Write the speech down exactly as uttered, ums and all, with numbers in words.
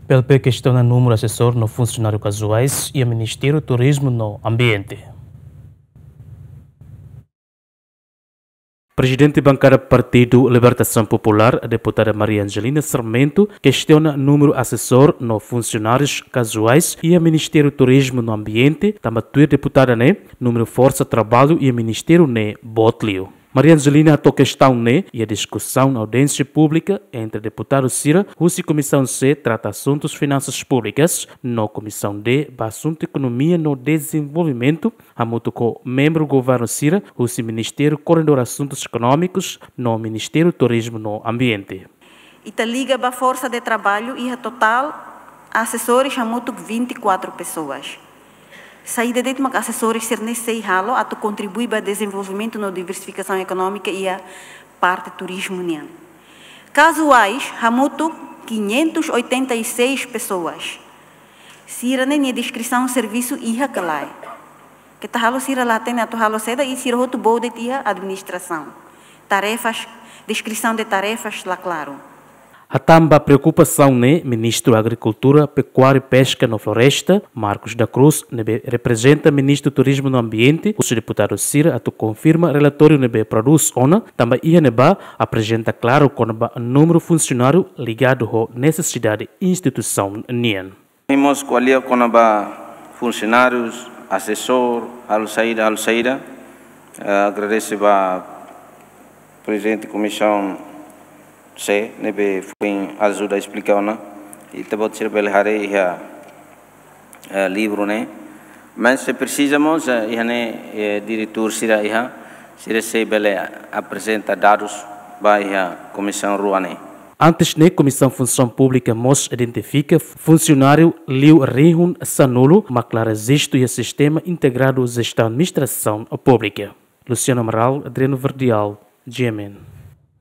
P L P kestiona númeru asesór no funsionáriu kazuais iha Ministériu Turizmu no Ambiente. Prezidente Bankada Partidu Libertasaun Populár, Deputada Maria Angelina Sarmento, kestiona númeru asesór no funsionárius kazuais iha Ministériu Turizmu no Ambiente, tanba tuir deputada ne'e, númeru forsa traballu iha ministériu ne'e boot liu. Maria Angelina hato'o kestaun ne'e iha diskusaun audiénsia públika entre deputadu sira husi Komisaun C trata asuntus finansas públikas no Komisaun D ba asuntu ekonomia no dezenvolvimentu, hamutuk ho membru governu sira husi Ministériu Koordenadór Asuntus Ekonómikus no Ministériu Turizmu no Ambiente. Ita liga ba forsa de traballu iha totál asesores hamutuk vinte e quatro pessoas. Saida de'it mak asesores sira-ne'e sei halo atu kontribui ba dezenvolvimentu no diversifikasaun ekonómika iha parte turizmu nian. Kazuais hamutuk quinhentos e oitenta e seis pessoas. Sira-ne'e nia deskrisaun servisu iha ka lae? Keta halo sira la hatene atu halo saida i sira hotu boot de'it iha administrasaun. Tarefas, deskrisaun de tarefas la klaru. Hatán ba preokupasaun ne'e, Ministru Agrikultura, Pekuária, Peska no Floresta, Marcos da Cruz, ne'ebé reprezenta Ministru Turizmu no Ambiente, husu deputadu sira atu konfirma relatóriu ne'ebé prodús ona, tanba iha ne'ebá aprezenta klaru kona-ba númeru funsionáriu ligadu ho nesesidade instituisaun nian. Mós ko'alia kona-ba funsionárius, asesór, halo saida, halo saida. Eh, agradese ba Prezidente Komisaun C, ne'ebé foin ajuda esplika ona. Ita-boot sira bele haree iha, eh, livru ne'e. Mas se presiza mós, eh, iha ne'e, eh, diretór sira iha, sira sei bele aprezenta dadus ba iha komisaun rua ne'e. Antes ne'e, Komisaun Funsaun Públika mós identifika funsionáriu liu rihun sanulu mak la rejistu iha Sistema Integradu Jestaun Administrasaun Públika. Luciano Amaral, Adriano Verdial, G M N.